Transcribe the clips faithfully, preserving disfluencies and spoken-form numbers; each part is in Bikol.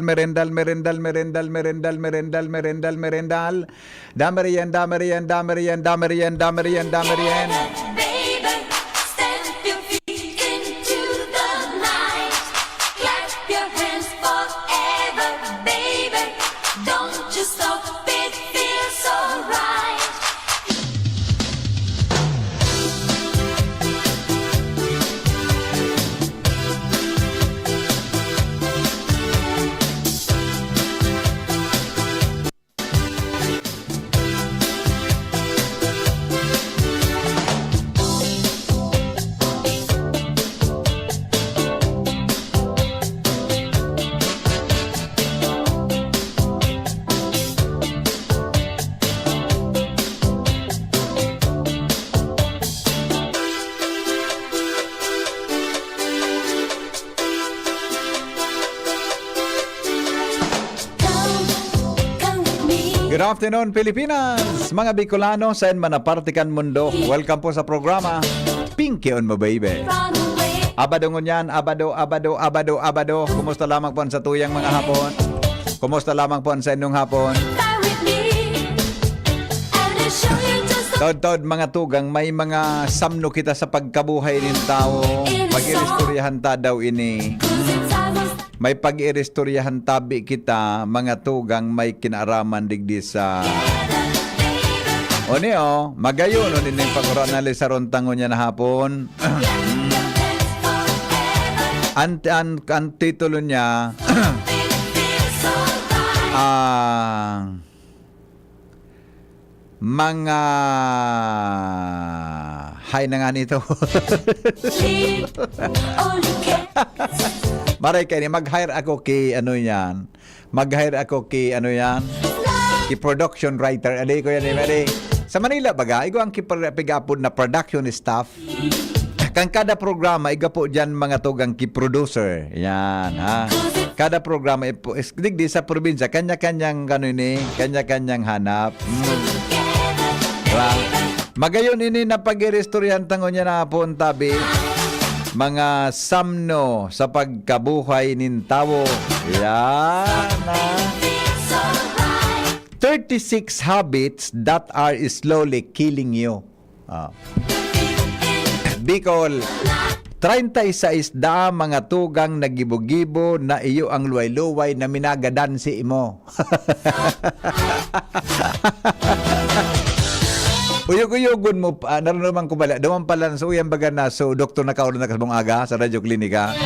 merendal, merendal, merendal, merendal, merendal, merendal, merendal, merendal, merendal. Dame riyan, dame riyan, dame riyan, dame riyan, dame riyan, dame riyan. Baby, stamp your feet into the night. Clap your hands forever, baby. Don't you stop, it feels so right. Good afternoon, Pilipinas! Mga Bicolano, saen man na parte kan mundo, welcome po sa programa Pinkion Mo, Baby. Abado ngunyan, abado, abado, abado, abado. Kumusta lamang po an satuyang mga hapon? Kumusta lamang po an saindong hapon? Taod-taod, mga tugang, may mga samno kita sa pagkabuhay nin tawo. Pag-iristoryahan ta daw ini. May pag-iristoryahan tabi kita, mga tugang, may kinaaraman digdi sa... O niyo, magayon, o nining pag-analisaron ta ngunyan na hapon. An, an, an titulo niya, ah, mga hay na nga nito. Maray kaini, mag-hire ako ki, ano yan, mag-hire ako ki, ano yan, ki production writer. Adi ko yan, eh, adi. Sa Manila, baga, igwa ang ki, pigapod na production staff. Kan kada programa, igwa po diyan mga tugang ki producer. Yan, ha? Kada programa, ipo-, is-, digdi sa probinsya, kanya-kanyang, ano ini, kanya-kanyang hanap. Hmm. Diba? Magayon ini na pag-iristoryahan ta ngunyan na hapon, tabi. Mga samno sa pagkabuhay nin tawo. Yan, ha? Thirty-six habits that are slowly killing you. Ah. Bicol, treinta y seis da mga tugang na gibo-gibo na iyo ang luway-luway na minagadan si imo. Uyog-uyogon mo pa, nararamdaman ko bala, duman pala, so, yan baga na, so, doktor na kaon na kasbong aga sa Radyo Klinika.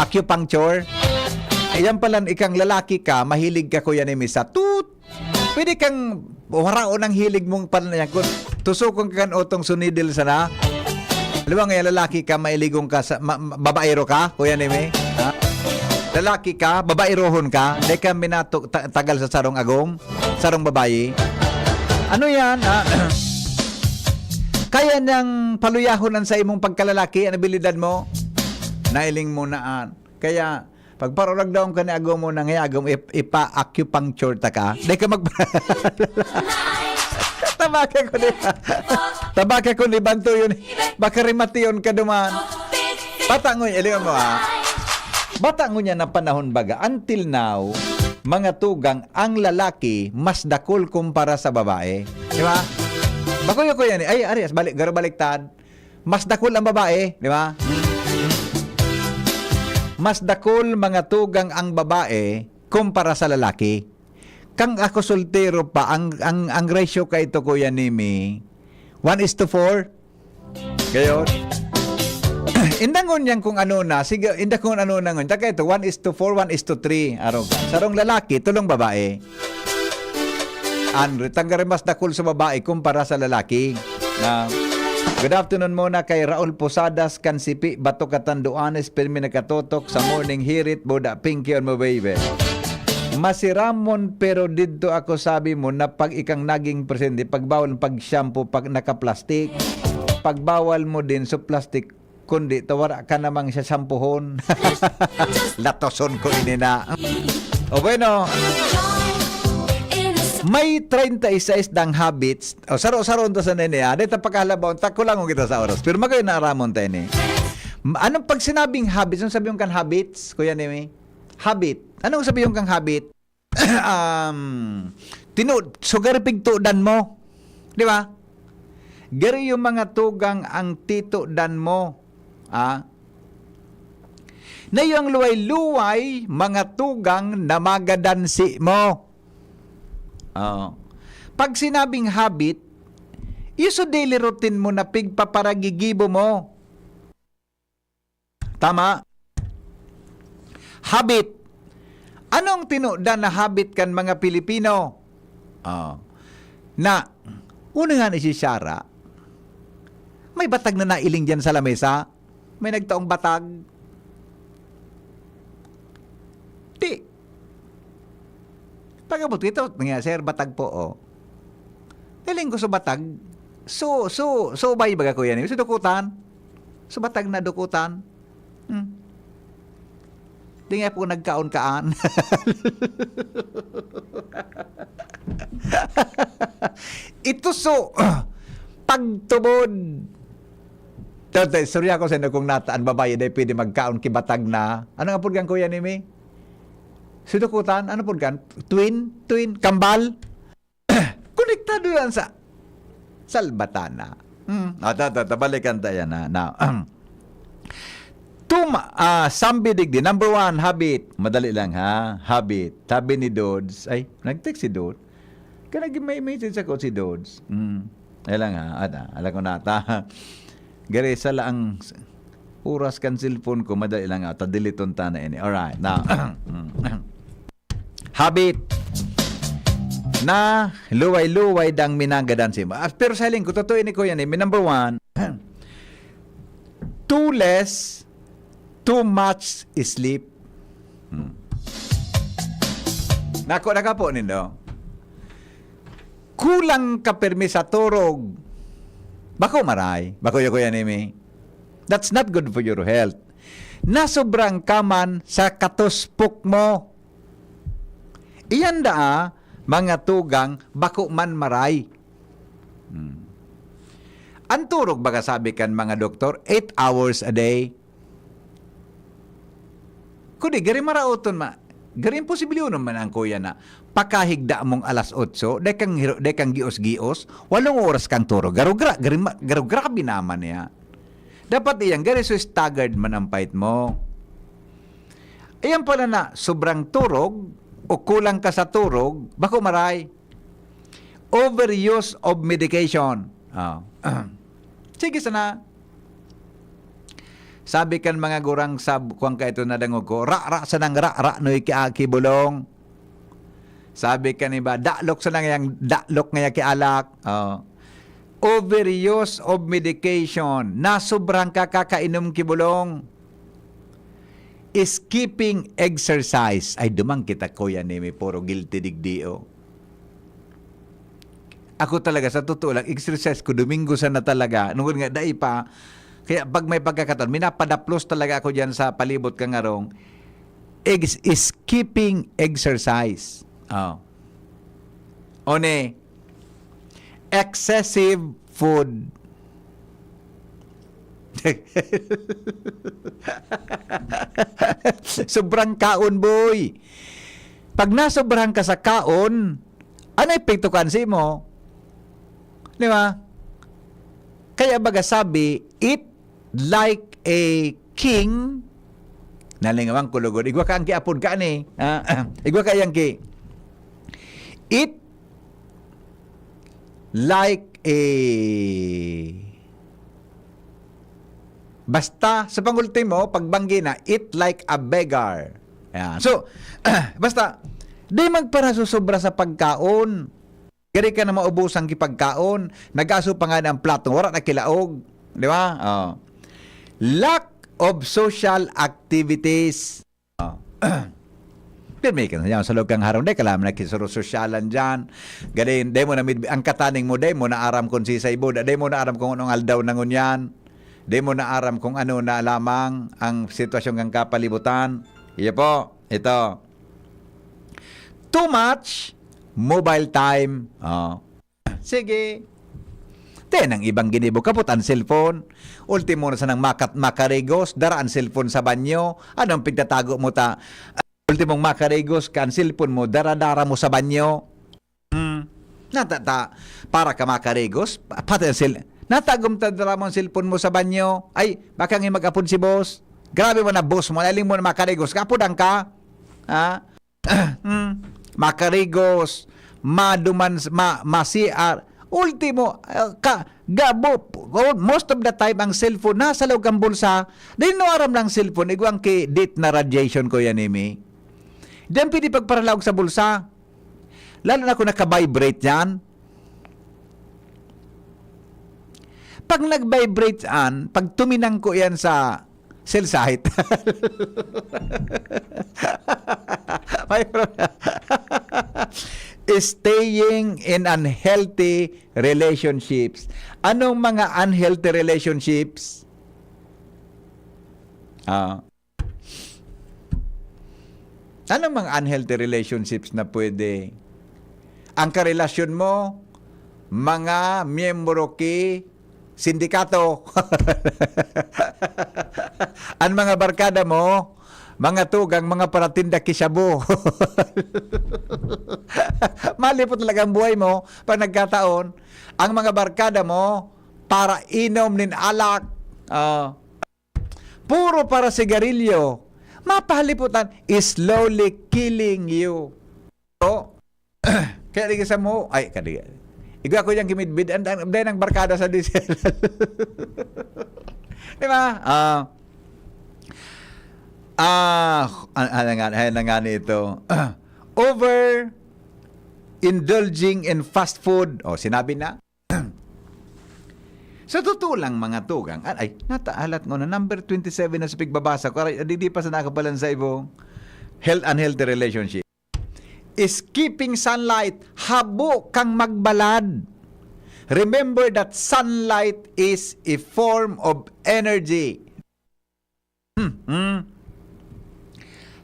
Acupuncture. Ayan pala, ikang lalaki ka, mahilig ka, Kuya Nemi, sa toot. Pwede kang waraon ang hilig mong pan-, yan, kun tusukon ka kan otong sunidil sana. Alam mo nga, lalaki ka, mailigon ka sa, ma-, ma-, babaero ka, Kuya Nemi? Ha? Lalaki ka, babairohon ka, di ka minato-, ta-, tagal sa sarong agom, sarong babayi. Ano yan, ha? Kaya niyang paluyahon ang sa imong pagkalalaki, ang abilidad mo? Nailing mo na, ah. Kaya, pagparuragdaon ka ni agom mo nang agom, ip-, ipa-acupuncture ta ka. Di ka mag-, tabaka ko ni, tabaka ko ni banto yun. Baka rimation ka duman. Bata ngunyan, ilingon mo, ha? Bata ngunyan na panahon baga, until now, mga tugang, ang lalaki mas dakul kumpara sa babae. Di ba? Bakuyo ko yan, eh. Ay, Arias, balik, garo baliktad. Mas dakul ang babae, di ba? Mas dakul mga tugang ang babae kumpara sa lalaki. Kang ako soltero pa, ang, ang, ang ratio ka ito, Kuya Nimi, one is to four. Gayon. Indangon niyan kung ano na, sige, inda kung ano na ngon. Taka ito, one is to four, one is to three. Arog. Sarong lalaki, tulong babae. Andre, tanggarin mas dakul sa babae kumpara sa lalaki. Na, good afternoon muna kay Raul Posadas, kan Sipi, Bato, Catanduanes, pirmi nakatotok sa morning hirit, Boda Pinky on my baby. Masiramon, pero didto ako sabi mo na pag ikang naging presidente, pagbawal pag-shampoo pag naka-plastic, pagbawal mo din sa plastic, kundi ta wara ka namang siya sampuhon. Latoson ko ini na. O bueno, may treinta y seis dang habits. O, saro-saro ta sa nini, ah. Dito pagkahalabaw, takulangon kita sa oras. Pero magayon na aramon tayo ni. Anong pag sinabing habits? Anong sabi yung kan habits, Kuya Nemi? Habit. Anong sabi yung kang habit? um, tinu-, so gari pigtudan mo. Di ba? Gari yung mga tugang ang titudan mo. Ah? Na yung luway-luway, mga tugang na magadansi mo. Oh. Pag sinabing habit, yung sa daily routine mo na pigpaparagigibo mo. Tama? Habit. Anong tinudan na habit kan mga Pilipino? Oh. Na, una nga ni si Sarah, may batag na nailing dyan sa lamesa. May nagtaong batag. Di. Pag-abot ko ito, nga, "Sir, batag po, oh." Naling ko sa batag. So, so, so, bay, baga ko yan, eh. So, dukutan. So, batag na dukutan. Hmm. Di nga po nagkaon-kaan. Ito so, pagtubod. Ito, ito, istorya ko sa inyo kung nataan babae, dahil pwede magkaon kibatag na. Ano nga pud kan, Kuya Nimi? Sinukutan? Ano pud kan? Twin? Twin? Kambal? Konektado yan sa salbatana. Hmm. Ah, ta, ta, ta, balikan ta yan, ha. Now, tuma-, ah, sambi digdi. Number one, habit. Madali lang, ha? Habit. Sabi ni Dods. Ay, nag-text si Dods. Kaya nag-, may message ako si Dods. Hmm. Ay lang, ha? Ada, alam ko na ata. Gari, sala ang s-, oras kan cellphone ko. Madali lang ata. Deleton ta na ini. Alright. Now, habit na luway-luway dang minagadan si mo. Ah, pero sa hiling ko, totoo ini, Kuya Nimi. Number one, too less, too much sleep. Hmm. Nako, nakapo nindo. Kulang ka permi sa turog. Bako maray. Bako ya, Kuya Nimi. That's not good for your health. Nasobrang ka man sa katuspok mo. Iyan daa, mga tugang, bako man maray. Hmm. Ang turog, baga sabi kan mga doktor, eight hours a day. Kundi, gari maraoton ma-, gari imposible yun naman ang, Kuya, na pakahigda mong alas otso, dai kang hiro-, dai kang gios-gios, walong oras kang turog. Garo gra-, gari ma-, garo grabe naman niya. Dapat iyan, gari so staggered man ang pait mo. Ayan pala na, sobrang turog o kulang ka sa turog, bako maray. Overuse of medication. Ah. Sige sana. Sabi kan mga gurang sa kuwang ka ito na dangog ko, "Ra-ra sanang ra-ra noy ki aki bolong." Sabi kan iba, "Dalok sanang yang dalok ngaya ki alak." Oh. Overuse of medication. Nasobrang ka kakainom ki bolong. Skipping exercise. Ay, duman kita, Kuya Nemi, puro guilty digdi, oh. Ako talaga, sa totoo lang, exercise ko, Domingo sana talaga. Nungod nga, dai pa. Kaya pag may pagkakataon, minapadaplos talaga ako dyan sa palibot kang arong. Ex-, skipping exercise. Oh. One, excessive food. Sobrang kaon, boy. Pag nasobrahan ka sa kaon, ano epekto kan simo? Di ba? Kaya baga sabi, "Eat like a king." Nalingawan ko lugod. Igwa ka ang kiapod ka ni. Ah, igwa ka yang ki. "Eat like a," basta, sa pangultimo, pagbanggi na, "Eat like a beggar." Yan. So, basta, di magparasusobra sa pagkaon. Gari ka na maubos ang kipagkaon, nagaso pa nga ang plato, wala na kilaog. Di ba? Oh. Lack of social activities. Oh. Pirmi ka na yan, sa loob kang harong, di ka lang nakisuro-sosyalan dyan. Galing, di mo na mid-, ang kataning mo, di mo na aram kung sisay bo, di mo na aram kung anong aldaw na ngunyan. Di mo na aram kung ano na lamang ang sitwasyon ng kapalibutan. Iyo po, ito. Too much mobile time. Oh. Sige. Te, nang ibang ginibo, kapot ang cellphone. Ultimo na sanang makat-, makarigos, dara ang cellphone sa banyo. Anong pigtatago mo ta? Ultimong makarigos ka, ang cellphone mo, dara-dara mo sa banyo. Hmm. Natata, para ka makarigos, pa-, pati ang cell-, natagom ta dara mo ang cellphone mo sa banyo. Ay, baka nga mag-apod si boss. Grabe mo na, boss mo. Aling mo na makarigos, kapodan ka. Ha? Hmm. Makarigos, maduman, ma-, ma-C R. Ultimo, ah, ka, gabo, most of the time, ang cellphone nasa loob kang bulsa. Di no aram lang cellphone, igwang ki dit na radiation, Kuya Nimi. Diyan pwede pagparalaog sa bulsa. Lalo na kung naka-vibrate yan. Pag nag-vibrate yan, pag tuminang ko yan sa cell site. May pro-, staying in unhealthy relationships. Anong mga unhealthy relationships? Ah. Anong mga unhealthy relationships na pwede? Ang karelasyon mo, mga miyembro ki sindikato. Ang mga barkada mo, mga tugang, mga paratinda ki shabu. Malipot talaga ang buhay mo pag nagkataon. Ang mga barkada mo, para inom nin alak. Ah. Puro para sigarilyo. Mapahaliputan, slowly killing you. So, kaya di ka sa mo, ay, kadi. Igwa ko yung gimidbid, ang, ang, ang barkada sa diesel. Di ba? Ah, ah, an-, ano nga, ano nga nito? Over indulging in fast food. O, sinabi na. Sa totoo lang, mga tugang, ay, ay, nataalat ko na, number twenty-seven na sa pigbabasa ko, aray, adidi pa sa nakapalan sa ibo. Health, unhealthy relationship. Skipping sunlight, habo kang magbalad. Remember that sunlight is a form of energy. Hmm, hmm.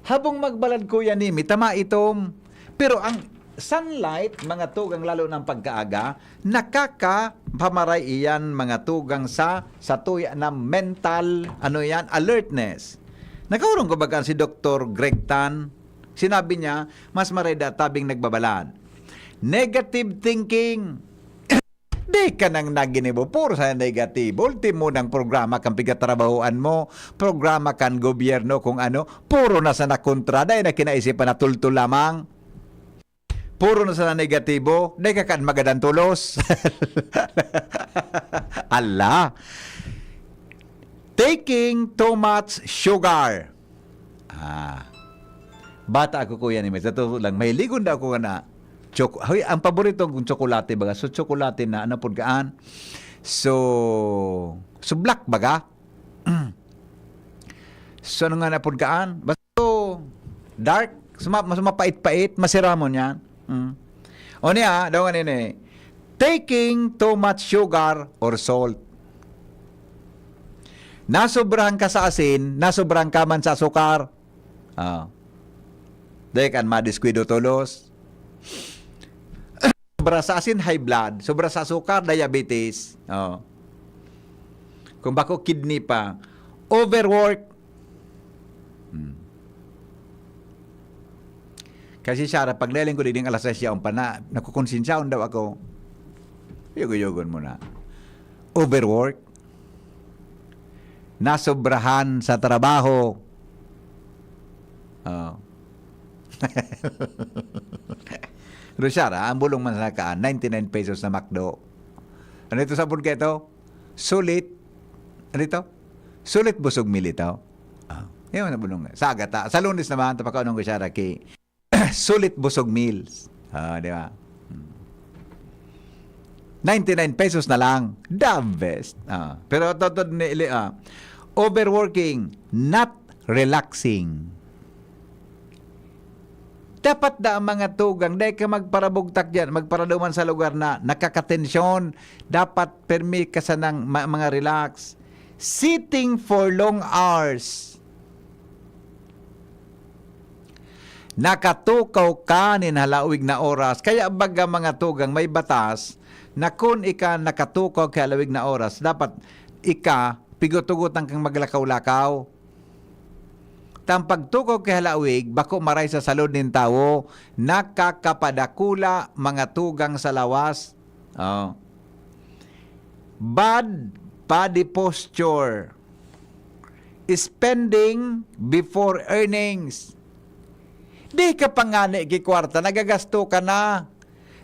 Habong magbalad, Kuya Nimi, tama itom. Pero ang sunlight, mga tugang, lalo ng pagkaaga, nakakapamaray iyan, mga tugang, sa, sa tuya na mental, ano yan, alertness. Nakaurong ko baga si Doktor Greg Tan, sinabi niya, mas maray da tabing nagbabalad. Negative thinking. Di ka nang naginibo, puro sa negatibo. Ultimo ng programa kan pigtatrabahoan mo, programa kan gobyerno, kung ano, puro na sa nakontra, dahil na kinaisipan na tultol lamang. Puro na sa negatibo, dahil ka kan magadan tulos. Ala! Taking too much sugar. Ah. Bata ako, Kuya Nimi. Sa totoo lang, mahiligon daw ako na chok-, hoy, ang paborito kong tsokolate baga. So, tsokolate na, ano pud kaan? So, so black baga? So, ano nga na pud kaan? Basta so, dark, suma-, mas mapait-pait, masiramon yan. Mm. O niya, daw nga nini, taking too much sugar or salt. Nasobrahan ka sa asin, nasobrahan ka man sa asukar. Ah. Dahil kan madiskuido tolos. Sobra sa asin, high blood. Sobra sa asukar, diabetes. Oh. Kung bako, kidney pa. Overwork. Hmm. Kasi siya, pag nahiling ko, diding alas sais yaon pa na, nakukonsensyaon daw ako. Yugo-yugon mo na. Overwork. Nasobrahan sa trabaho. Oh. Rosyara, ang bulong man sa nakaan, ninety-nine pesos na McDo. Ano ito sa food ka ito? Sulit. Ano ito? Sulit busog meal ito. Ah, yun ang bulong. Sa agata. Sa Lunes naman, tapakaunong ko siya, Raki. Sulit busog meals. Ah, di ba? Hmm. ninety-nine pesos na lang. The best. Ah, pero totoo ni, ah, overworking, not relaxing. Dapat da ang mga tugang, dai ka magparabugtak diyan, magparaduman sa lugar na nakakatensyon. Dapat permi ka sanang ma-, mga relax. Sitting for long hours. Nakatukaw ka nin halawig na oras. Kaya baga, mga tugang, may batas na kun ika nakatukaw ki halawig na oras, dapat ika pigutugutan kang maglakaw-lakaw. Tang pagtukaw ki halawig, bako maray sa salud nin tawo, nakakapadakula, mga tugang, sa lawas. Oh. Bad body posture. Spending before earnings. Di ka pa ngani ki kwarta, nagagasto ka na.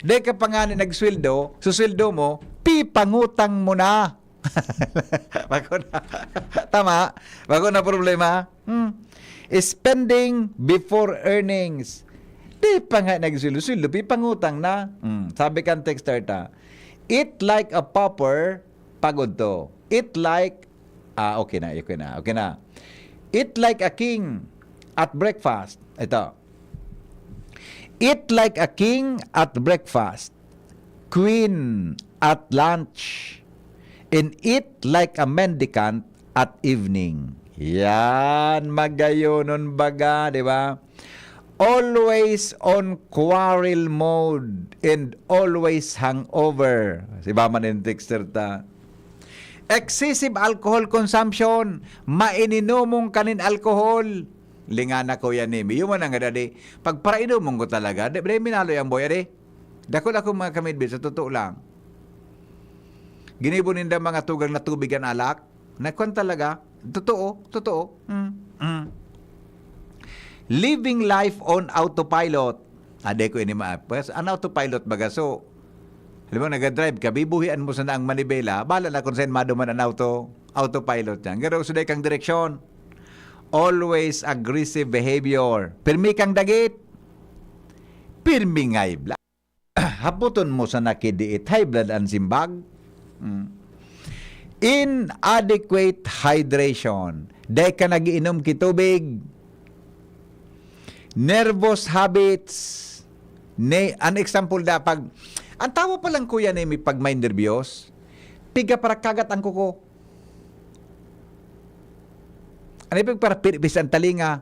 Di ka pa ngani nagsweldo, susweldo mo, pipangutang mo na. Bako na. Tama? Bako na problema? Hmm. Spending before earnings. Di pa nga nagsweldo-sweldo, pipangutang na. Hmm. Sabi kan texter ta, "Eat like a pauper, pag-odto. Eat like," ah, okay na, okay na, okay na. "Eat like a king at breakfast." Ito. "Eat like a king at breakfast, queen at lunch, and eat like a mendicant at evening." Yan, magayonon baga, di ba? "Always on quarrel mode and always hangover." Si ba man yung texter ta? "Excessive alcohol consumption." Maininomong kanin alcohol. Lingana ko yan, eh. Yuman ang dadi. Pagparainomon ko talaga. Di, di minaloy ang boy, adi. Dakul akong mga kamidbid, sa totoo lang. Ginibo ninda mga tugang na tubig an alak. Nagkwan talaga. Totoo, totoo. Mm, mm. "Living life on autopilot." Ade ko ini ma-, pues, an autopilot baga. So, halimbawa, nagadrive ka, bibuhian mo sana ang manibela, bahala na kung saan maduman an auto, autopilot yan. Garo, suday kang direksyon. Always aggressive behavior. Pirmi kang dagit. Pirmi nga high blood. Hapoton mo sana ki diit high blood an simbag. Mm. Inadequate hydration. Dai ka nag-iinom ki tubig. Nervous habits. Ne, an example da, pag, ang tawo pa lang, kuya, na may pag may nerbiyos, piga para kagat ang kuko. Ano yung para piripis ang talinga?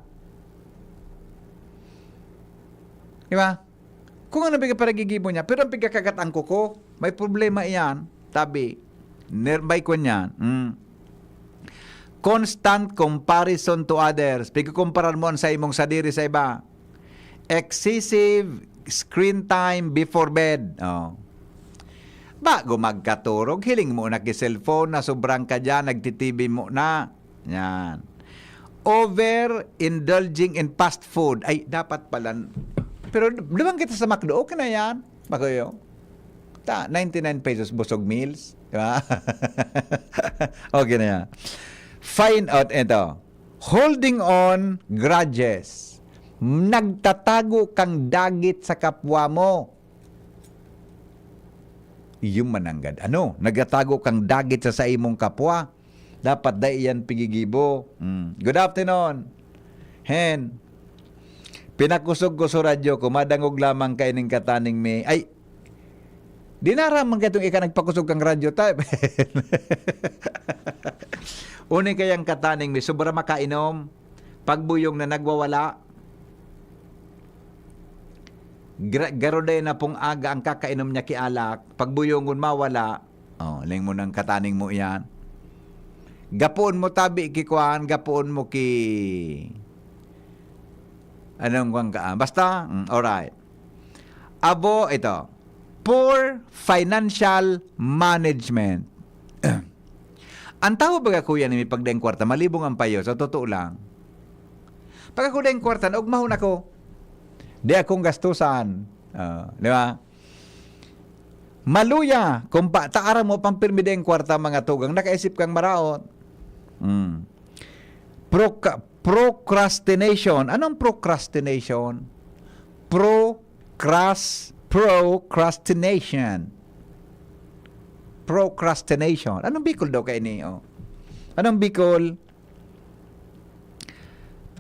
Di ba? Kung ano piga paragigibo niya, pero ang pigkakagat ang kuko, may problema iyan. Tabi, ner-, may kwan yan. Mm. Constant comparison to others. Pigkukumparar mo ang sa imong sadiri sa iba. Excessive screen time before bed. Oh. Bago magkaturog, hiling mo na ki cellphone, na sobrang ka dyan, nagtitibi mo na. Yan. Over indulging in fast food. Ay, dapat pala. Pero duman kita sa McDo, okay na yan. Bago yun. Ta, ninety-nine pesos busog meals. Di ba? Okay na yan. Find out ito. Holding on grudges. Nagtatago kang dagit sa kapwa mo. Yung mananggad. Ano? Nagtatago kang dagit sa, sa imong kapwa. Dapat dai yan pigigibo. Mm. Good afternoon. Hen. Pinakusog ko sa radyo ko, madangog lamang kaining kataning mi. Ay, dinaraman ka itong ika nagpakusog kang radyo, ta. Uni kayang kataning mi, sobra makainom. Pagbuyong na nagwawala. Gra-, garuday na pong aga ang kakainom niya ki alak. Pagbuyongon mawala. Oh, ling mo nang kataning mo iyan. Gapoon mo tabi ki kuan, gapoon mo ki, anong kuan ka? Ah, basta, mm, alright. Abo, ito. Poor financial management. Ang tawo baga, kuya, ni pagdaing kwarta, malibong ang payo, sa totoo lang. Pag ako daing kwarta, naugmahon ako. Di akong gastusan. Ah, di ba? Maluya, kung pa, ta aram mo pang pirmi daing kwarta, mga tugang, nakaisip kang maraot. Mm. Proca-, procrastination. Anong procrastination? Procras-, procrastination. Procrastination. Anong Bicol daw kaini, oh? Anong Bicol?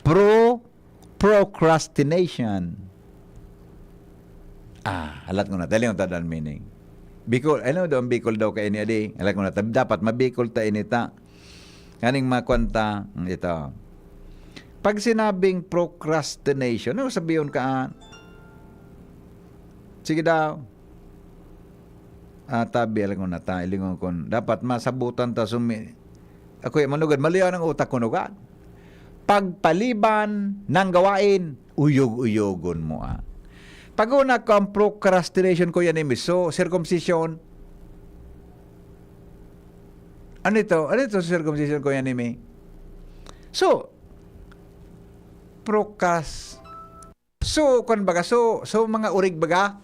Pro-, procrastination. Ah, alat ko na. Dali yung tadaan meaning. Bicol, ano daw ang Bicol daw kaini, adi? Alat ko na. Tab-, dapat mabikol ta ini ta. Nganing makuan ta, ito. Pag sinabing procrastination, ano sabihon ka? Sige daw. Ah, tabi, alam ko na ta, ilingon ko. Dapat masabutan ta sumi-, ako yung manugad, maliyaw ang utak ko nugad. Pagpaliban ng gawain, uyog-uyogon mo, ah. Pag-una ko ang procrastination ko yan, eh, so, circumcision. Ano ito? Ano ito, circumcision ko yan, eh? So, procras-, so, kwan baga, so, so, mga urig baga?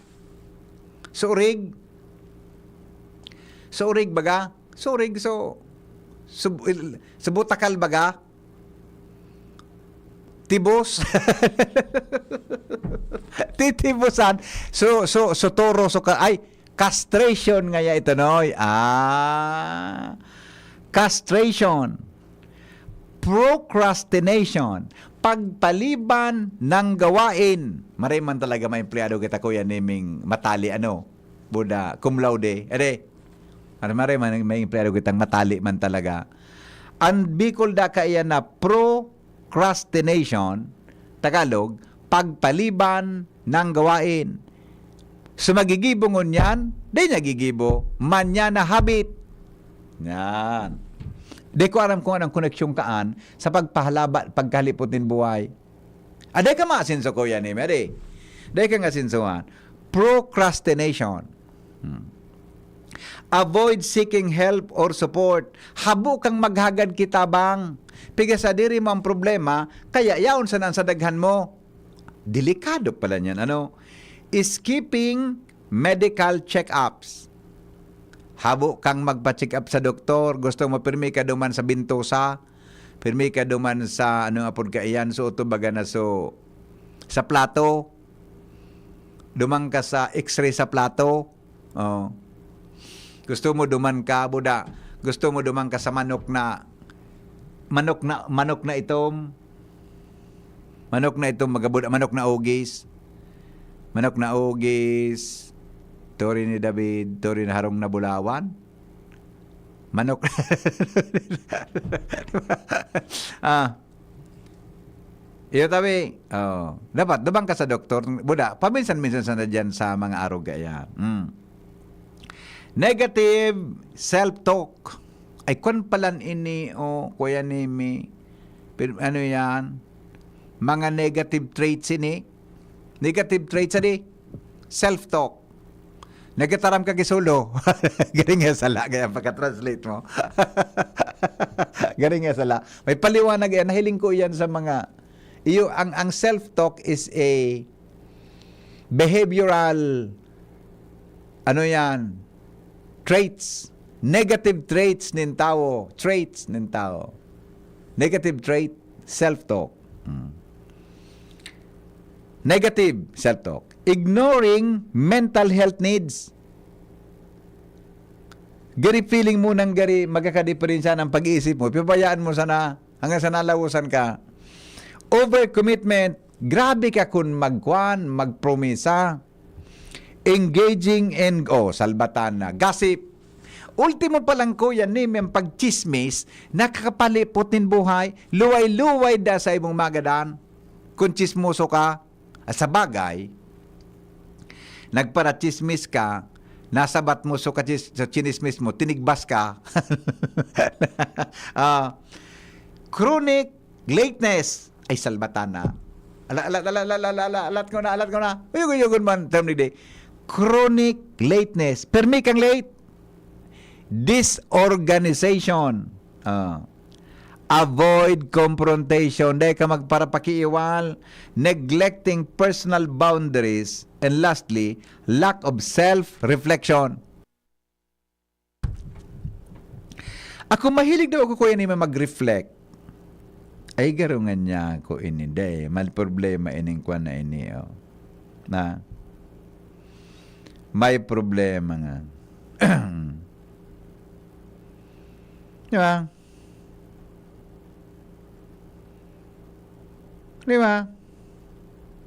So, urig? So, urig baga? So, urig, so, so, il-, so, butakal baga? Tibos? Titibosan? So, so, so, toro, so, ka-, ay, castration nga ya ito, noy. Ah, castration. Procrastination. Pagpaliban ng gawain. Maray man talaga maempleyado kita, Kuya Niming Matali, ano? Buda, cum laude. Ere, ano, maray man, may empleyado kitang matali man talaga. Ang Bicol da kaiyan na procrastination, Tagalog, pagpaliban ng gawain. So, magigibo ngunyan, di niya gigibo. Manyana habit. Yan. Di ko aram kung anong koneksyon kaan sa pagpahalaba, pagkalipot nin buhay. Ah, di ka maasinso, Kuya Neme, di. Di ka nga sinsuhan. Procrastination. Hmm. Avoid seeking help or support. Habo kang maghagad ki tabang. Piga sadiri mo ang problema, kaya yaon sana an sadaghan mo. Delikado pala niyan, ano? Skipping medical check-ups. Habo kang magpa-check up sa doktor, gusto mo pirmi ka duman sa bintosa, pirmi ka duman sa, ano, apod kaiyan, so, ito baga na, so, sa plato, duman ka sa X-ray sa plato, oh. Gusto mo duman ka, buda, gusto mo duman ka sa manok na, manok na, manok na itom, manok na itom, magabud-, manok na ugis, manok na ugis, tori ni David, tori na harong na bulawan, manok. Ah. Iyo tabi, oh, dapat duman ka sa doktor. Buda, paminsan-minsan sana diyan sa mga arog kaya. Mm. Negative self-talk. Ay, kwan palan ini, oh, Kuya Nimi. Pin-, ano yan? Mga negative traits ini. Negative traits, adi? Self-talk. Nagkataram ka ki solo. Garing nga sala, kaya pagka-translate mo. Garing nga sala. May paliwanag yan. Nahiling ko yan sa mga, iyo, ang, ang self-talk is a behavioral, ano yan, traits. Negative traits nin tawo. Traits nin tawo. Negative trait, self-talk. Hmm. Negative self-talk. Ignoring mental health needs. Gari feeling mo nang gari magkakadiperensya ng pag-iisip mo. Pipabayaan mo sana hanggang sa nalawosan ka. Overcommitment. Grabe ka kun magkwan, magpromisa. Engaging in, oh, salbatan na. Gossip. Ultimo pa lang, Kuya Neme, ang pagchismis, nakakapalipot nin buhay, luway-luway da sa imong magadan. Kung chismoso ka, at sa bagay, nagparachismis ka, nasabat mo so kachis-, sa chinismis mo, tinigbas ka. Ah, chronic lateness. Ay, salbatan na. Ala, ala, ala, ala, ala, ala, alat ko na, alat ko na. Uyog-uyogon man, term ni day. Chronic lateness. Permi kang late. Disorganization. Ah. Avoid confrontation. Dai ka magparapakiiwal. Neglecting personal boundaries. And lastly, lack of self-reflection. Ako, mahilig daw ako, Kuya Neme, mag-reflect. Ay, garungan niya ako ini, day. May problema ining kwan na ini, oh. Na, may problema nga. Di ba? Di ba?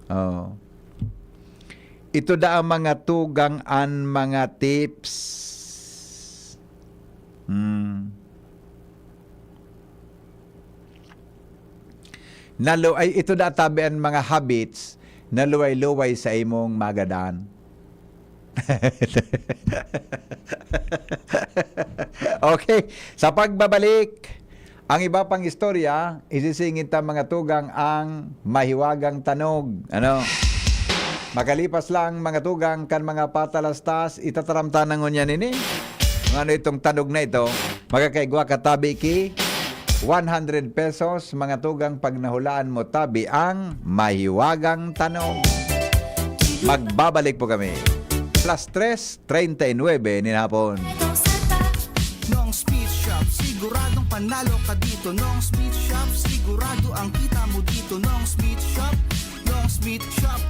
Oh. Ito da ang mga tugang an mga tips. Hmm. Nalu-, ay, ito da tabi an mga habits na luway-luway sa imong magadan. Okay, sa pagbabalik, ang iba pang istorya, isisingit ta mga tugang ang mahiwagang tanog. Ano? Makalipas lang mga tugang kan mga patalastas, itataram ta na ngunyan ini. Kung ano itong tanog na ito, makakaigwa ka tabi ki one hundred pesos, mga tugang, pag nahulaan mo tabi ang mahiwagang tanog. Magbabalik po kami. Plus tres, treinta y nueve nin hapon. Nong Speed Shop, siguradong panalo ka dito. Nong Speed Shop, sigurado ang kita mo dito. Nong Speed Shop, Nong Speed Shop.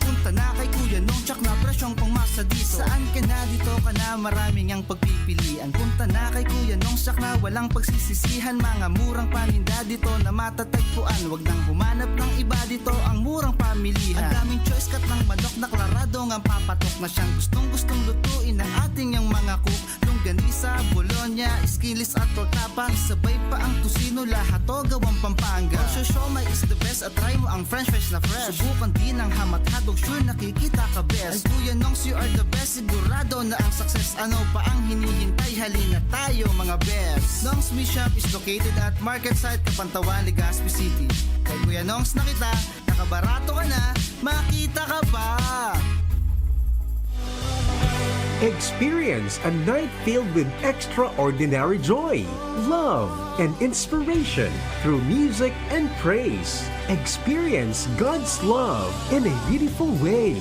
Punta na kay Kuya Nong, tsak na presyong pangmasa dito. Saan ka na, dito ka na, maraming ang pagpipilian. Punta na kay Kuya Nong, tsak na walang pagsisisihan. Mga murang paninda dito na matatagpuan. Wag nang humanap ng iba, dito ang murang pamilihan. Ang daming choice, cut ng manok na klarado ngang papatok na siyang gustong-gustong lutuin ng ating yang mga cook. Longganisa, bologna, skinless at tortapa, sabay pa ang tocino, lahat to gawang Pampanga. Ang siomai is the best at try mo ang french fries na fresh. Subukan din ang hamat hotdog, sure nakikita ka best. And Kuya Nongs, you are the best, sigurado na ang success. Ano pa ang hinihintay? Halina tayo, mga best. Nongs Meat Shop is located at Market Site, Capantawan, Legazpi City. Kay Kuya Nongs na kita, nakabarato ka na, makita ka pa! Experience a night filled with extraordinary joy, love, and inspiration through music and praise. Experience God's love in a beautiful way.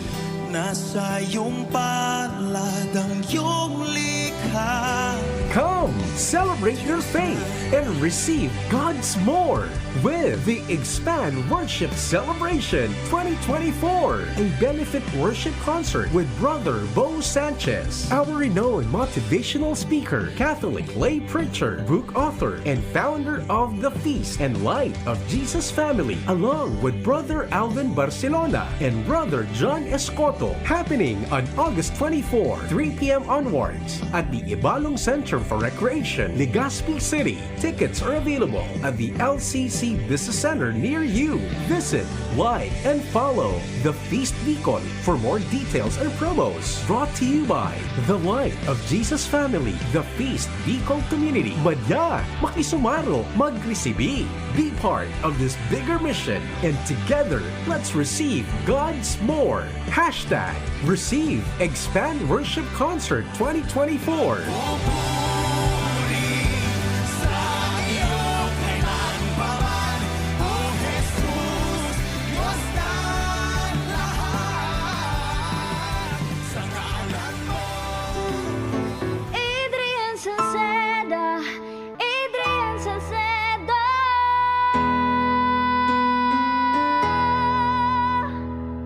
Nasa iyong palad ang iyong likha. Come, celebrate your faith and receive God's more with the Expand Worship Celebration twenty twenty-four, a benefit worship concert with Brother Bo Sanchez, our renowned motivational speaker, Catholic lay preacher, book author, and founder of the Feast and Light of Jesus Family, along with Brother Alvin Barcelona and Brother John Escoto, happening on August twenty-four, three p m onwards, at the Ibalong Center for Recreation, Legazpi City. Tickets are available at the L C C Business Center near you. Visit, like, and follow The Feast Bicol for more details and promos. Brought to you by The Light of Jesus Family, The Feast Bicol Community. Madya, makisumaro, magresibi. Be part of this bigger mission, and together, let's receive God's more. Hashtag Receive Expand Worship Concert twenty twenty-four. Pupuri sa iyo kailan pa man, O Jesus, Diyos ng lahat, sa ngalan mo. Adrian Salceda, Adrian Salcedo.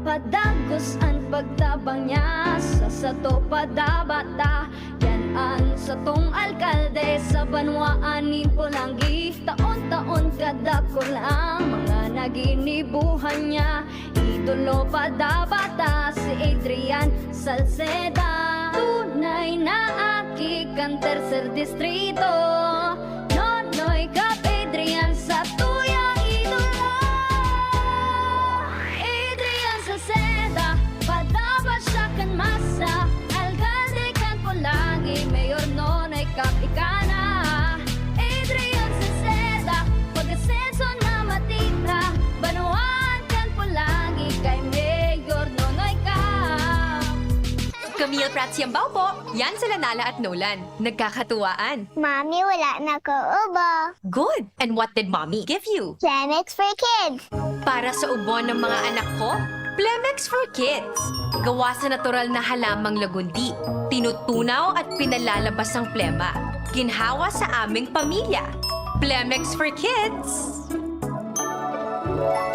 Padagos an pagtabang niya, sa sato padabata. Yan an satong alkalde sa banwaan nin Polangi. Taon-taon kadakul ang mga naginibuhan niya. Idolo padabata si Adrian Salceda. Tunay na aki kan tercer distrito. Nonoy Cap Adrian sa tuyang idolo. Adrian Salceda, padapat siya kan masa. Alkalde kan Polangi, Mayor Nonoy Cap ika na. Adrian Salceda, pag-asenso na matira. Banwaan kan Polangi kay Mayor Nonoy Cap. Camille Prats Yambao po. Yan sila Nala at Nolan. Nagkakatuwaan. Mami, wala na ko ubo. Good! And what did Mommy give you? Plemex for Kids. Para sa ubo ng mga anak ko, Plemex for Kids. Gawa sa natural na halamang lagundi. Tinutunaw at pinalalabas ang plema. Ginhawa sa aming pamilya. Plemex for Kids.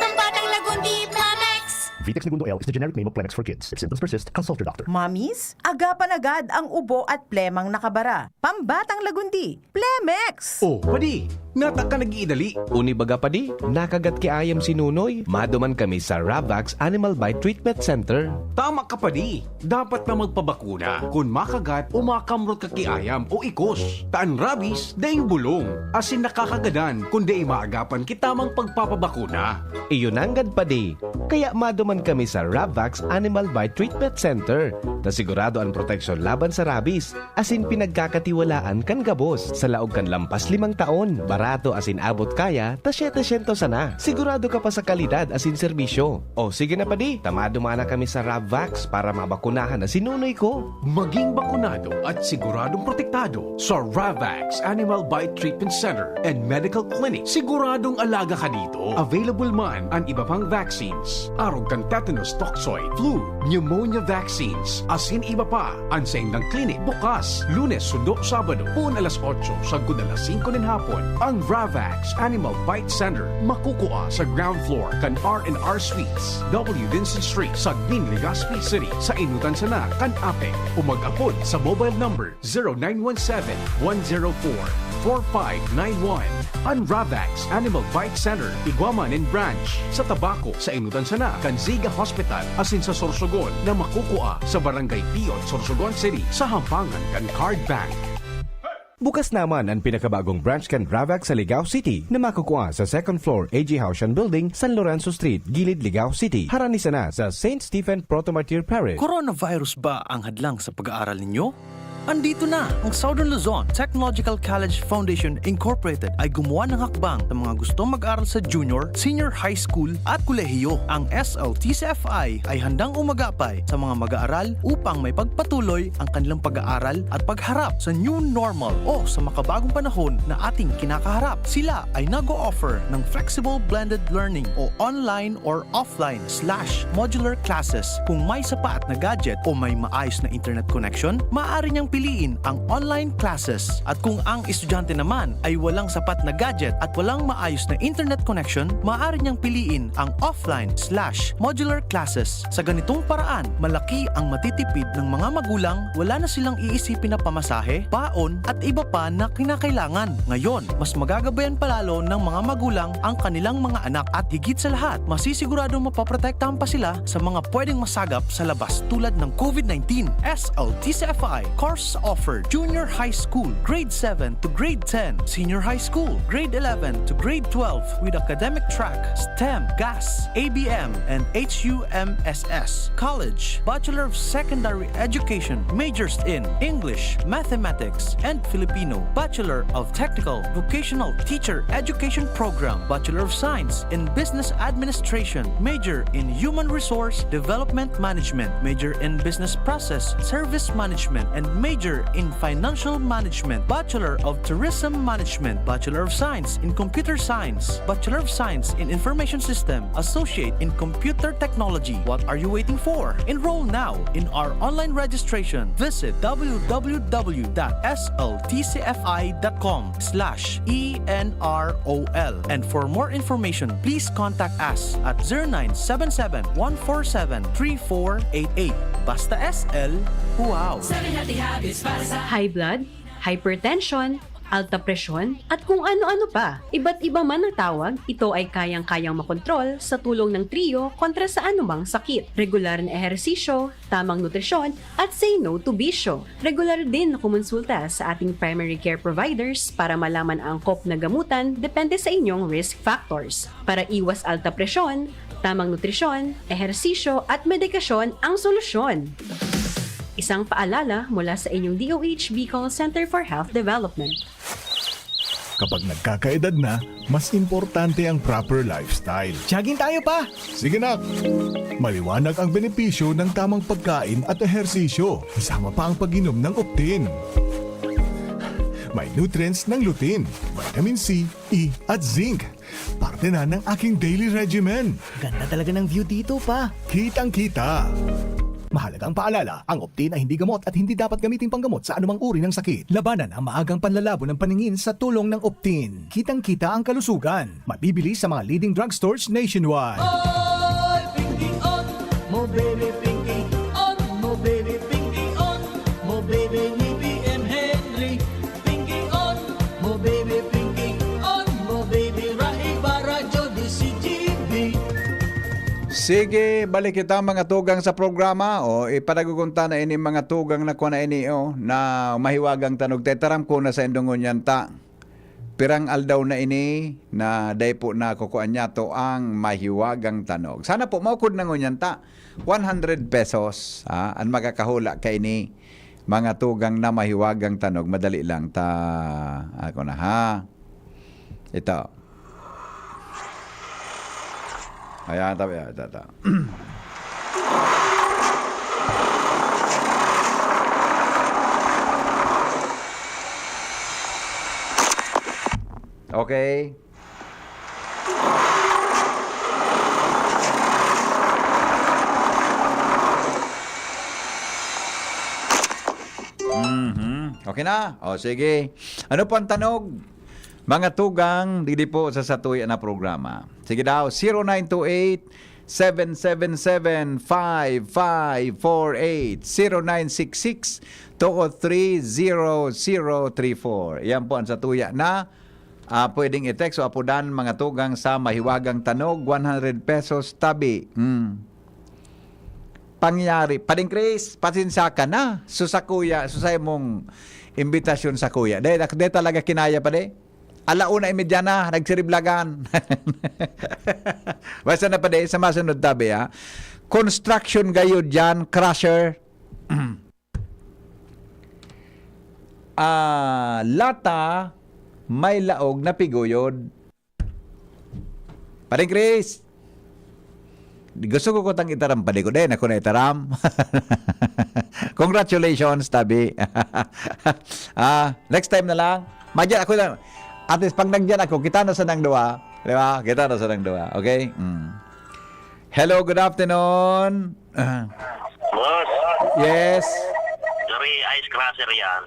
Pambatang lagundi, Plemex! Vitex Negundo L is the generic name of Plemex for kids. If symptoms persist, consult your doctor. Mamis, agapan agad ang ubo at plemang nakabara. Pambatang lagundi, Plemex! Oh, padi, nata ka nag-iidali. Uni baga padi, nakagat ki ayam si Nunoy. Maduman kami sa Ravax Animal Bite Treatment Center. Tama ka padi, dapat na magpabakuna kun makagat o makamrot ka ki ayam o ikos. Ta an rabies, daing bulong, asin nakakagadan kun dai maagapan ki tamang pagpapabakuna. Iyo nanggad padi, kaya maduman kami sa Ravax Animal Bite Treatment Center, ta sigurado an proteksyon laban sa rabies, asin pinagkakatiwalaan kan gabos. Sa laog kan lampas limang taon, barato asin abot kaya ta siyete syentos sana. Sigurado ka pa sa kalidad asin serbisyo. O sige na padi, ta maduman na kami sa Ravax para mabakunahan na si Nunoy ko. Maging bakunado at siguradong protektado sa Ravax Animal Bite Treatment Center and Medical Clinic. Siguradong alaga ka dito. Available man an iba pang vaccines, arog kan tetanus toxoid, flu, pneumonia vaccines, asin iba pa. An saindang klinik bukas Lunes sundo Sabado, poon alas otso sagkod alas singko nin hapon. Ang Ravax Animal Bite Center makukua sa ground floor kan R and R Suites, W Vincent Street, Sagmin, Legazpi City, sa Inutan sana kan APEC, o mag-apod sa mobile number zero nine one seven, one zero four, four five nine one. An Ravax Animal Bite Center, igwa man nin branch sa Tabaco, sa Inutan sana kan Ziga Hospital, asin sa Sorsogon na makukua sa Barangay Piot, Sorsogon City, sa Hampangan kan Card Bank. Bukas naman an pinakabagong branch kan Ravax sa Ligao City na makukua sa second floor A G Haushan Building, San Lorenzo Street, Gilid, Ligao City. Harani sana sa Saint Stephen Proto-Martyr Parish. Coronavirus ba ang hadlang sa pag-aaral ninyo? Andito na! Ang Southern Luzon Technological College Foundation Incorporated ay gumawa ng hakbang sa mga gustong mag-aral sa junior, senior high school at kolehiyo. Ang S L T C F I ay handang umagapay sa mga mag-aaral upang maipagpatuloy ang kanilang pag-aaral at pagharap sa new normal o sa makabagong panahon na ating kinakaharap. Sila ay nag-o-offer ng flexible blended learning o online or offline slash modular classes. Kung may sapat na gadget o may maayos na internet connection, maaari niyang piliin ang online classes. At kung ang estudyante naman ay walang sapat na gadget at walang maayos na internet connection, maaari niyang piliin ang offline slash modular classes. Sa ganitong paraan, malaki ang matitipid ng mga magulang, wala na silang iisipin na pamasahe, baon, at iba pa na kinakailangan. Ngayon, mas magagabayan pa lalo ng mga magulang ang kanilang mga anak at higit sa lahat, masisiguradong mapoprotektahan pa sila sa mga pwedeng masagap sa labas tulad ng COVID nineteen. S L T C F I course offered Junior High School, Grade seven to Grade ten, Senior High School, Grade eleven to Grade twelve with academic track STEM, GAS, A B M, and H U M S S. College, Bachelor of Secondary Education, majors in English, Mathematics, and Filipino, Bachelor of Technical Vocational Teacher Education Program, Bachelor of Science in Business Administration, major in Human Resource Development Management, major in Business Process Service Management, and major in Financial Management, Bachelor of Tourism Management, Bachelor of Science in Computer Science, Bachelor of Science in Information System, Associate in Computer Technology. What are you waiting for? Enroll now in our online registration. Visit w w w dot s l t c f i dot com slash e n r o l. And for more information, please contact us at zero nine seven seven, one four seven, three four eight eight. Basta S L, wow! Seven healthy habits para sa High blood, hypertension, alta presyon, at kung ano-ano pa. Iba't iba man ang tawag, ito ay kayang-kayang makontrol sa tulong ng Trio kontra sa anumang sakit. Regular na ehersisyo, tamang nutrisyon, at say no to bisyo. Regular din na kumonsulta sa ating primary care providers para malaman ang angkop na gamutan depende sa inyong risk factors. Para iwas alta presyon, tamang nutrisyon, ehersisyo, at medikasyon ang solusyon. Isang paalala mula sa inyong D O H Bicol Center for Health Development. Kapag nagkakaedad na, mas importante ang proper lifestyle. Jogging tayo, pa! Sige, nak! Maliwanag ang benepisyo ng tamang pagkain at ehersisyo, kasama pa ang pag-inom ng Optin. May nutrients ng lutein, vitamin C, E, at zinc. Parte na ng aking daily regimen. Ganda talaga ng view dito, pa. Kitang-kita. Mahalagang paalala, ang Optin ay hindi gamot at hindi dapat gamitin panggamot sa anumang uri ng sakit. Labanan ang maagang panlalabo ng paningin sa tulong ng Optin. Kitang-kita ang kalusugan. Mabibili sa mga leading drugstores nationwide. Oy, Pinky, oy, Baby Pinky, on mo, baby Pinky, on mo, baby ni B M Henry. Pinky, on mo, baby Pinky, on mo, baby Rai Barajo di si G B. Sige, balik kita, mga tugang, sa programa. O, ipadagugon ta na ini, mga tugang, na kuha na ini, o, na mahiwagang tanog. Tetaram ko na sa indongon yan ta. Pirang aldaw na ini na dai po nakukuan niyato ang mahiwagang tanog. Sana po maukod na ngunyan ta. One hundred pesos, ha, an makakahula kaini, mga tugang, na mahiwagang tanog. Madali lang ta. Ako na, ha. Ito. Ayan, tabi, ito, ito. Okay. Mhm. Okay na? O, sige. Ano po ang tanog? Mga tugang, digdi po sa satuya na programa. Sige daw, zero nine two eight, seven seven seven, five five four eight, zero nine six six, two oh three, zero zero three four. Yan po ang satuya na, ah, pwedeng i-text o apodan, mga tugang, sa mahiwagang tanog, one hundred pesos tabi. Hmm. Pangyari. Pading Chris, pasensya ka na. So, sa kuya, so, sa imong imbitasyon sa kuya. Dahil, dahil talaga kinaya pa, de. Ala una y media na, nagsiriblagan. Basta na pa, de, sa masunod tabi, ha. Construction gayo dyan, crusher. Ah, lata, may laog na piguyod. Pading Chris, gusto ko kutang itaram, padi ko. Dai na ko na itaram. Congratulations, tabi. Ah, next time na lang. Madyan ako lang. At least, pag nagdyan ako, kita na sa nang duwa. Di ba? Kita na sa nang duwa. Okay? Mm. Hello, good afternoon. Ah. Boss, Yes. Dari ice crusher yan.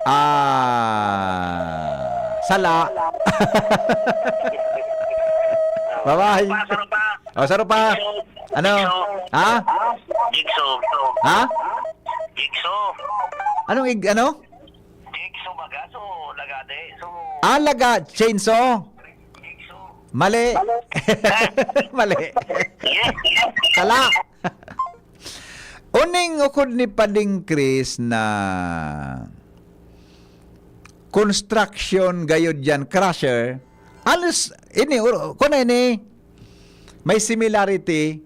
Ah, sala. Bye-bye. Pa, saro pa. O, saro pa. Jigsaw. Ano? Jigsaw. Ha? Jigsaw. Ha? Jigsaw. Anong ig-, ano? Jigsaw baga, so, lagade. So, Ah, laga, chainsaw. Jigsaw. Mali. Mali. Yes, yes. Sala. Uning ukod ni Pading Chris na construction gayod yan, crusher, alos, ini, ur-, kuna ini, may similarity.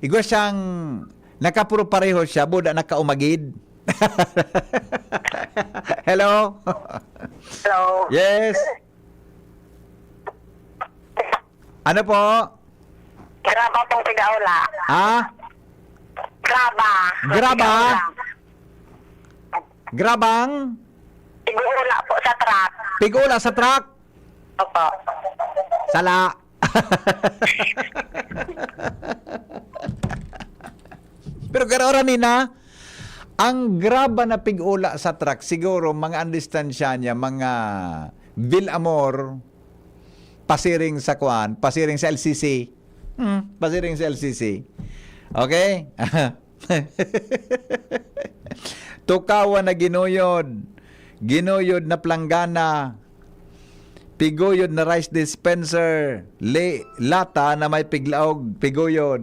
Igwa siyang nakapuro pareho siya, buda nakaumagid. Hello? Hello. Yes. Ano po? Graba pong pigaula. Ha? Graba. Graba? Pigaula. Grabang? Pigaula po sa truck. Pigaula sa truck? Opo. Sala. Pero garo, Ranina, ang graba na pig-ula sa truck, siguro mga ang distansya niya, mga Villamor, pasiring sa kwan, pasiring sa L C C. Hmm, pasiring sa L C C. Okay? Tukawan na ginuyod, ginuyod na planggana, piguyod na rice dispenser, li-, lata na may piglaog, piguyod.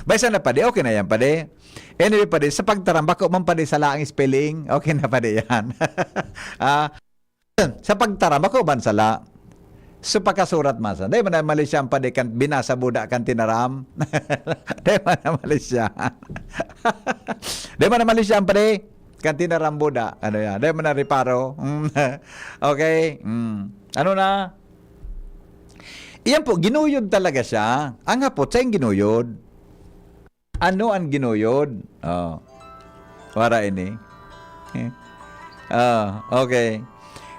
Bay, sana, padi? Okay na yan, padi. Anyway, padi, sa pagtaram, bako man, padi, sala ang spelling. Okay na, padi, yan. Ah, sa pagtaram, bako man sala. So, pakasurat masa. Dai man na mali siya ang padi kan binasa buda kan tinaram. Dai man na mali siya. Dai man na mali siya ang padi kan tinaram buda. Ano yan? Dai man na reparo. Mm. Okay. Mm. Ano na? Iyan po, ginuyod talaga siya. Ang hapot, sa ginuyod. Ano ang ginuyod? Oh. Wara ini. Eh. Ah, okay.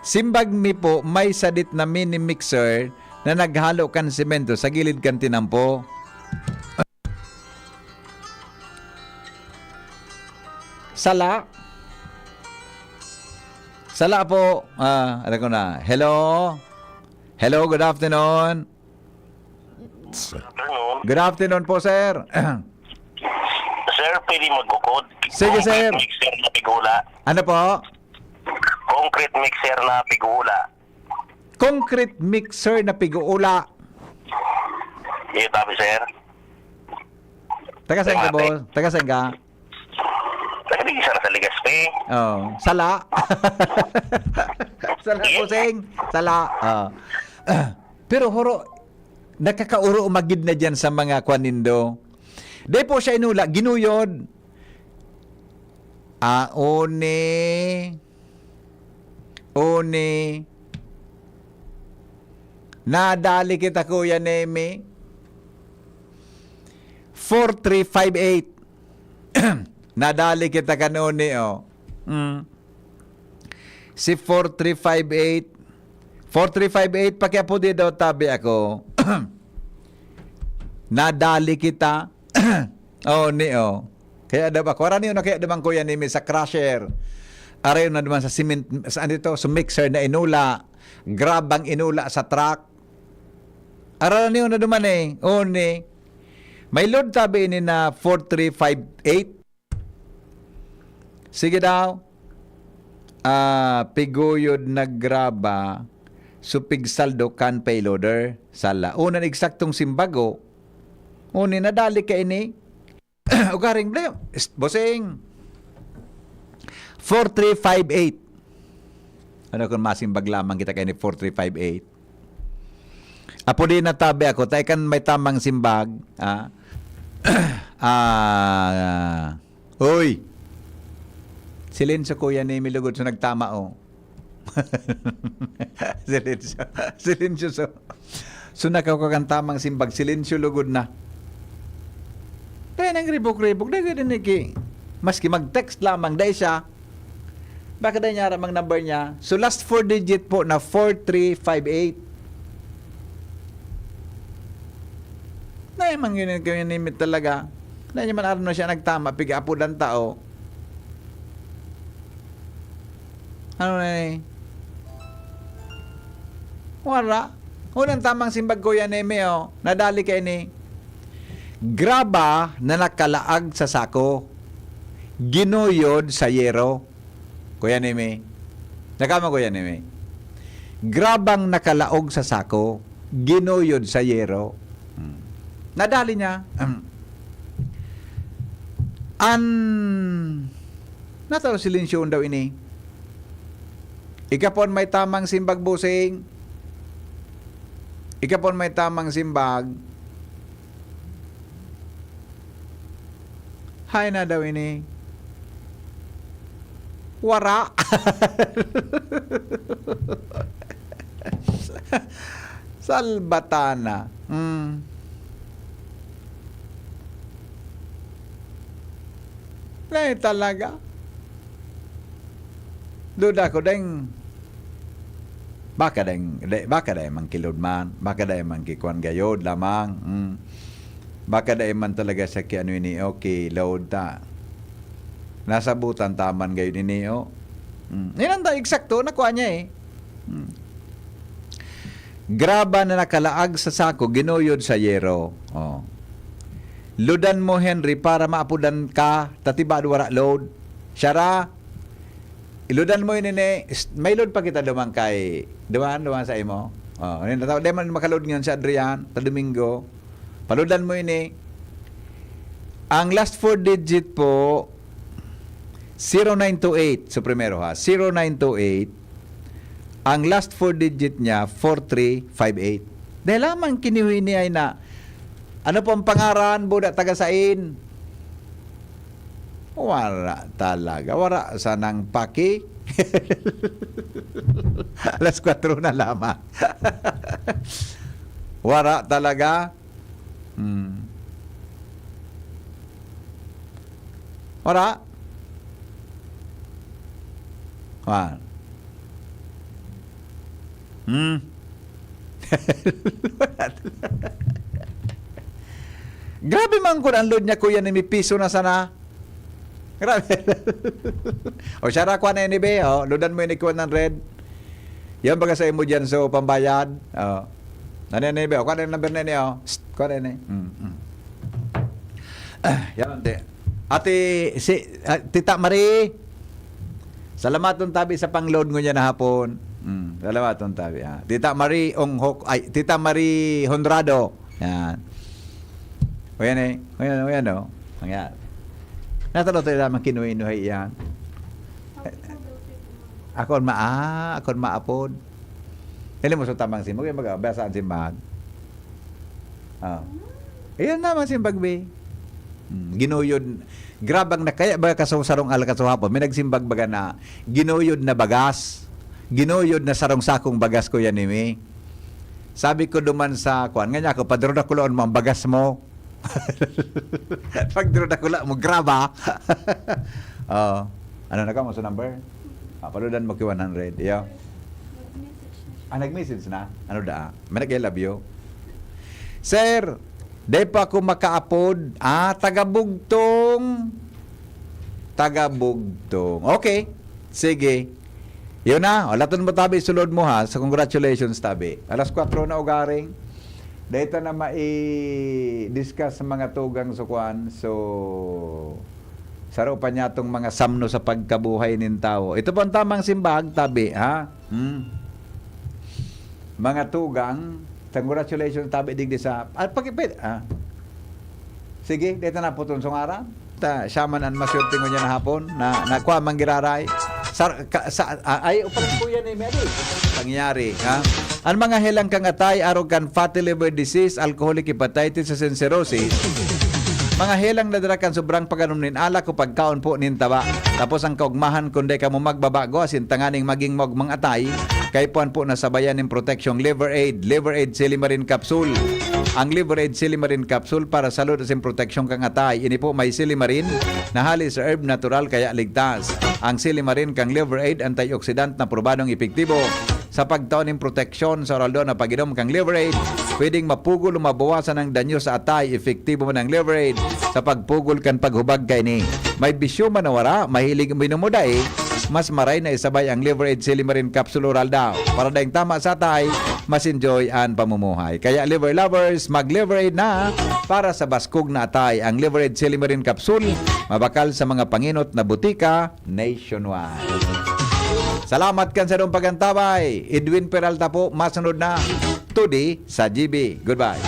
Simbag mi po, may sadit na mini mixer na naghalo kan semento sa gilid kan tinampo. Sala? Sala po. Ah, ano ko na? Hello? Hello, good afternoon. Good afternoon. Good afternoon po, sir. Sir, pwede magbukod? Sige, sir. Concrete mixer na pigula. Ano po? Concrete mixer na pigula. Concrete mixer na piguula. Iyo tabi, sir. Taga saan ka, Mate. Boss? Taga saan ka? Nagdigi, sir, sa Legazpi. Oh, sala. Sala, Yes. Bossing. Sala. Ah. Pero horo, nakakauro magid na dyan sa mga kwan nindo. Di po siya inula, ginuyod. Ah, oni. Oni. Nadali kita, Kuya Nemi. Four three five eight. Nadali kita kanoni, oh. Mm. Si four three five eight. Four three five eight, pakiapodi daw tabi ako. Nadali kita. Oh, ni, oh. Kaya daw ako, arani na kaya naman, Kuya Nemi, sa crusher. Aray na naman sa cement, sa ano ito, sa mixer na inula. Grabang inula sa truck. Arani na naman eh. Oh, ni. May load tabi ini na four three five eight. Sige daw. Ah, piguyod na graba, supig saldo kan payloader. Sala. Unan eksaktong simbago. Uni nadali ka ini. Ugaring blem. Bossing. Four three five eight. Ano kung masimbag lamang kita kay ni four three five eight? Apo di natabi ako, tay kan may tamang simbag, ah, ah, uy, silensyo, Kuya Nemi, lugod so nagtama, oh. Silensyo, silensyo, so, so nakakuha kan tamang simbag, silensyo lugod na. Kaya nang ribok-ribok, dahil din iki, maski mag-text lamang, dahil siya, baka dahil niya aram ang number niya. So, last four digit po na four three five eight. Na yung mga yun, yung limit talaga. Na yung man aram na siya nagtama, piga-apo ng tao. Ano na eh? Wala. Unang tamang simbag, Kuya Nemi, oh. Nadali ka ini. Graba na nakalaag sa sako. Ginuyod sa yero. Kuya Nemi. Nakama, Kuya Nemi. Grabang nakalaog sa sako. Ginuyod sa yero. Hmm. Nadali niya. An Natao silensyuon daw ini. Ikapon may tamang simbag, Bossing. Ikapon may tamang simbag. Hay na daw ini. Wara. Salbatana. Mm. Ay, talaga. Duda ko, deng, baka deng, de, baka deng mangkilod man, baka deng mangkikuan gayod lamang. Mm. Baka deng man talaga sa ki ano ini, okay, load ta. Nasabutan taman gayod ini, oh. Mm. Yan ang ta-, eksakto, nakuha niya eh. Mm. Graba na nakalaag sa sako, ginuyod sa yero. Oh. Ludan mo, Henry, para maapudan ka, tatibad wara load. Siya ra, iludan mo ini ni, may load pa kita duman kay, duman, duman sa imo. Oh, yun, tataw-, di man makalod ngayon si Adrian, sa Domingo. Paludan mo ini. Ang last four digit po, zero nine two eight. So, primero ha, zero nine two eight. Ang last four digit niya, four three five eight. Dahil lamang kiniwi niya ay na, ano po ang pangaran, Buda, taga sain? Wala talaga. Wala sanang paki. Alas kwatro na lamang. Wala talaga. Hmm. Wala. Wala. Hmm. Grabe man kun ang load niya, Kuya Nemi, piso na sana. Grabe. O siya ra, kuha na ini, be. O, ludan mo ini, kuha ng red. Yan baga sa imo dyan, so, pambayad. O. Ano yan, be? O, kuha na yung number na ini, o. Psst, kuha na ini. Mm, mm. Yan, te. Ate, si, ah, Tita Marie, salamaton tabi sa pang-load ngunyan na hapon. Mm, salamaton tabi, ah. Tita Marie Onghok, ay, Tita Marie Honrado. Yan. O yan eh. O yan, o yan, oh. Ang yan. Natalo tayo lamang kinuha-inuha yan. Ako ang ma-, ah, ako ang maapod. Dili mo sa tamang simbag, yung baga, basa ang simbag. Ah. Iyan na, mga simbag, be. Hmm, ginuyod. Grabang na kaya ba kaso sarong alkaso hapon? May nagsimbag baga na ginuyod na bagas. Ginuyod na sarong sakong bagas, Kuya Nimi. Sabi ko duman sa kuan, nga niya ako, "Padro na kulaon mo ang bagas mo." Pag draw na kula mo, graba. Oh. Ano na ka mo sa number? Ah, paludan mo ki one hundred. Iyo. Ah, nag-message na. Ano da? May nag-I love you. Sir, di pa ako makaapod. Ah, taga Bugtong. Taga Bugtong. Okay. Sige. Yun na. O, laton mo tabi, sulod mo ha. Sa congratulations tabi. Alas kwatro na ugaring. Dahil na mai-discuss sa mga tugang sa kuan. So, saro pa niya tong mga samno sa pagkabuhay nin tawo. Ito po ang tamang simbag, tabi, ha? Hmm? Mga tugang, congratulations, tabi digdi sa, at pag-, ah. Sige, dito na po itong sungaran. Ta, siya man ang maswerte ngunyan na hapon, na, na kuha man giraray. Sa, ka, sa, ah, ay, upalan po yan eh, Mary. Pangyari, ha? Ang mga helang kang atay, arog kan fatty liver disease, alcoholic hepatitis, asin cirrhosis. Mga helang nadara kan sobrang pag-anom nin alak o pagkaon po nin taba. Tapos ang kaugmahan, kung di kamo magbabago, asin tanganing maging maugmang atay, kaipuhan po na sabayan nin proteksyong Liver Aid, Liver Aid Silimarin Capsule. Ang Liver Aid Silimarin Capsule para sa salud asin proteksyon kan atay. Ini po may silimarin na hali sa herb natural kaya ligtas. Ang silimarin kang Liver Aid antioxidant na probadong epektibo sa pagtao nin proteksyon sa oral na pag-inom kang Liver Aid. Pwedeng mapugol o mabawasan ang danyo sa atay. Epektibo man ang Liver Aid sa pagpugol kan paghubag kaini. May bisyo man o wara, mahilig uminom o dai, mas maray na isabay ang Liver Aid Silimarin Capsule Oral daw. Para daing tama sa atay, mas enjoy an pamumuhay. Kaya Liver Lovers, mag-Liver Aid na para sa baskog na atay. Ang Liver Aid Silimarin Capsule, mabakal sa mga panginot na butika nationwide. Salamat kan sarong pagantabay. Edwin Peralta po, masunod na Tudi sa G B. Goodbye.